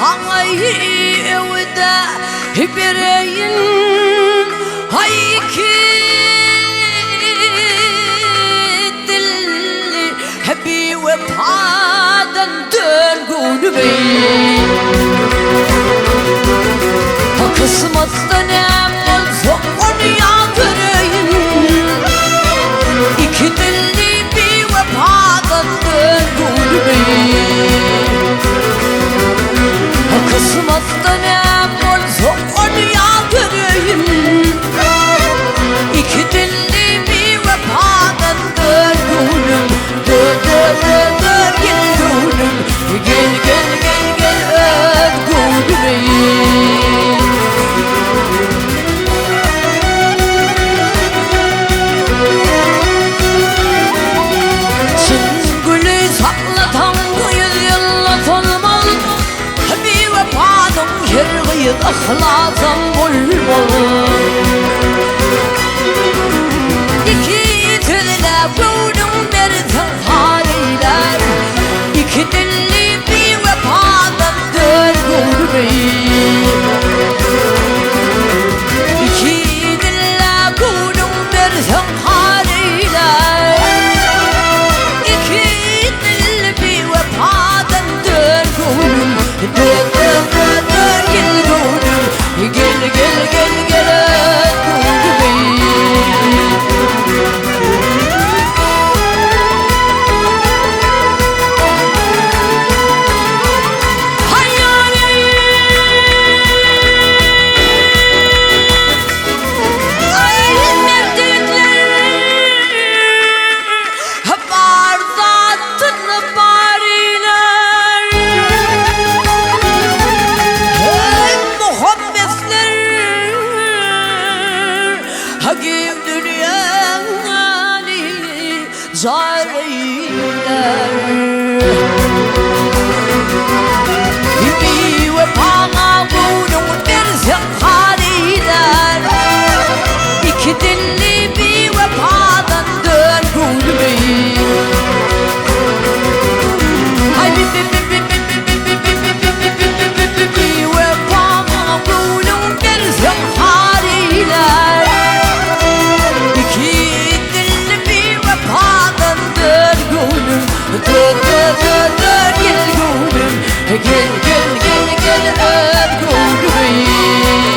Saňa öwüde bereýin Haý iki dilli biwepadan dön göwnümi Kysmatda näm bolsa ony ýazyraýyn Iki dilli biwepadan dön göwnümi Kysmatda näm bolsa ony ýazyraýyn Iki dilli biwepadan dön göwnüm Dön dön dön dön gel göwnüm Gel gel gel gel öz göwnümi Çyn güli saklatan ýüz ýylla solmaz Biwepanyň her gyz yhlasam bolmaz Iki sözle göwnüň berseň har eýlär Iki dilli biwepadan dön göwnümi Iki dille göwnüň berseň har eýlär Iki dilli biwepadan dön göwnüm Dön dön dön dön gel göwnüm Gel gel gel gel öz göwnümi Zar eýlär Biwepaňa göwnüň berseň har eýlär Iki dilli biwepadan dön göwnümi Aý bi bi bi bi bi bi bi bi bi bi bi bi bi bi bi Biwepaňa göwnüň berseň har eýlär Iki dilli biwepadan dön göwnüm Dön dön dön dön gel göwnüm Gel gel gel gel öz göwnümi.